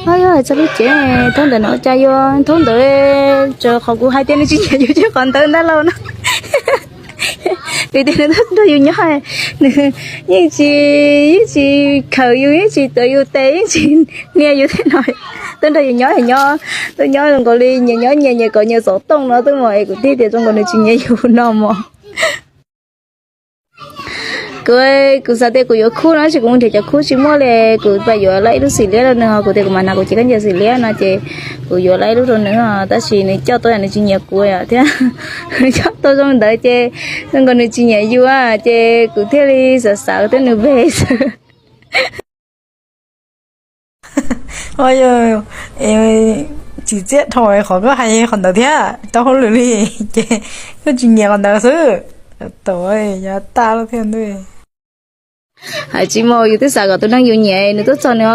Yog txog lub cev thaub ntawd no cas yuav thaub ntawd, txawm qhov kuv hais tias nws tsis nyiam yus ces qhov ntawd ntag lauj no. Vim tias nws tuaj nrog yus nyob, nws yeej tsis, yeej tsis khaws yus, yeej tsis tuav yus tes, yeej tsis nias yus tej no. Tuaj nrog yus nyob nyob, tuaj nyob zoo nkaus li nyias nyob nyias, nyias kom nyias xov tooj no tuaj mus es kuv thiaj tias zoo nkaus nws tsis nyiam yus no mog. Kuv, kuv xav tias kuv yuav khub no tab sis kuv mus nrhiav cov khub tsis muaj li, kuv pais yuav lawm ib lub xim liab rau nws ho kuv tias kuv mam hnav kuv cev khaub ncaws xim liab no ces kuv yuav lawm ib lub rau nws, tab sis nws coj tuaj nws tsis nyiam kuv thiab. Nws coj tuaj zoo ntawd ces zoo nkaus nws tsis nyiam yus ces kuv thiaj li xav xav thiab nws ve xwb. Tsis txiaj dhau qhov koj hais qhov ntawd thiab, tau hauj lwm li ces koj tsis nyiam qhov ntawd xwb. Tau, yav tag lawm thiab ntuj. Hais tsis mus yus twb xav kom tus neeg yus nyiam nws tuaj txog nws